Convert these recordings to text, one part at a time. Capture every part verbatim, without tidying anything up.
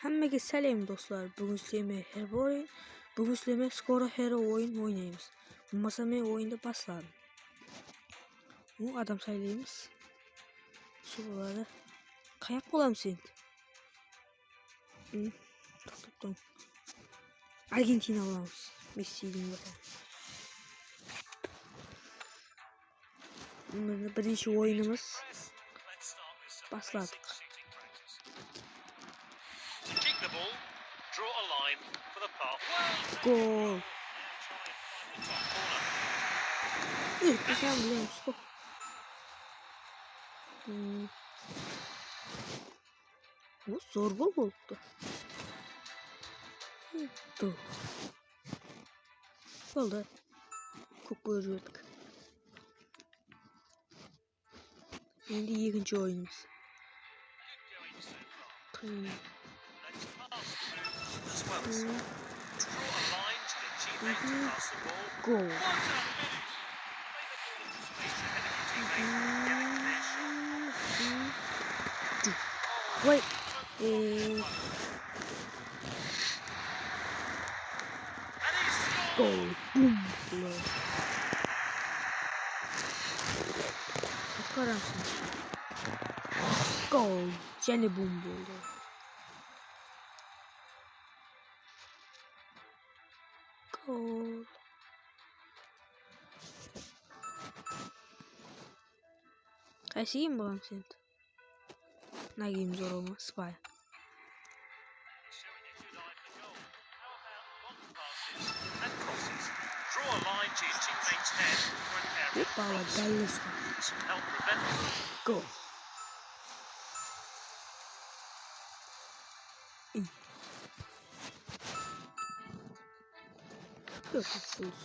Hámmege sálem, doslar. Búgin sizlermen Herborin. Búgin sizlermen skoro hero oyın oynaymız. Bolmasa men oyındı basladım. O, adam saylaymız. Usı boladı. Qayaq bolamız endi? Hı, toqtap turıń. Argentina bolamız. Messidiń biri. Mine, birinshi oyınımız. Basladıq. Gol. Ih, biz hám bilemiz ǵoy. Hmm. Bul zor gol bolıptı. Dur. Boldı. Kóp kórip jiberdik. Endi ekinshi oyınımız. Qıyın. Gol. Vay. Ee, Gol. Bum. Qarańsın. Gol. Jáne bum boldı. Gol. Qaysı giyim bolamız endi? Mına giyim zor ma, sıpayı. Hoppala, dálles. Go. Dórdinshi juldız.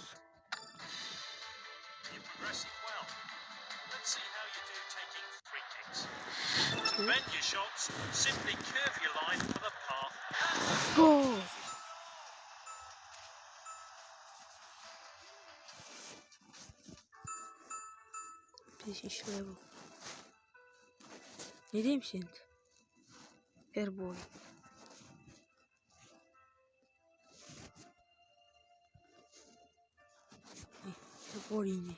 You're progressing well. Let's see how you do taking free kicks. To bend your shots, simply curve your line for the path. Gol. Biz işler bu. Ne deyim sen? Herboy. Herboy ne?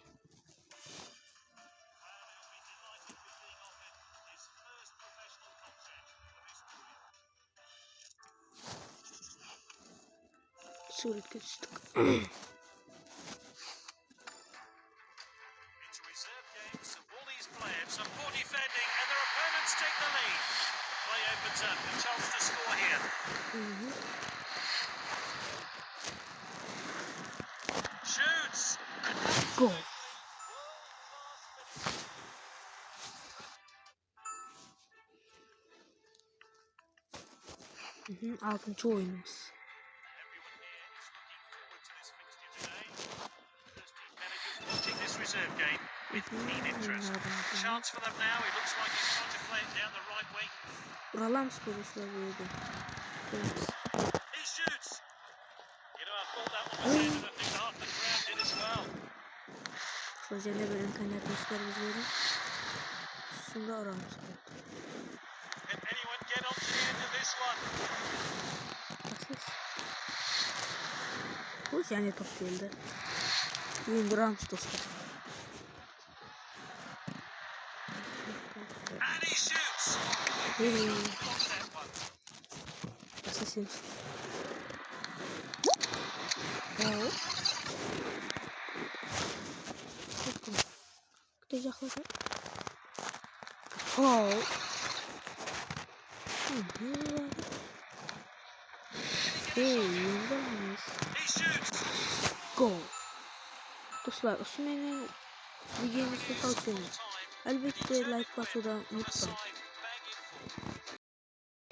Súwretke tústik. It's a reserve game, so all these players are poor defending, and their opponents take the lead. The play opens up, a chance to score here. Shoots! Gol. Altınshı oyınımız. Uralamız, doslar, bu jerde. Kóremiz. Sol jáne bir imkaniyatımız bar bizlerdiń. Usında uramız. Bul jáne top keldi. Endi uramız, doslar. Assassin. Hop. Kúte jaqlasa. Hop. Ey, endi alamız. Gol. Doslar, usı menen videomızdı tawsıyaman. Álbette, layk basıwdı umıtpań.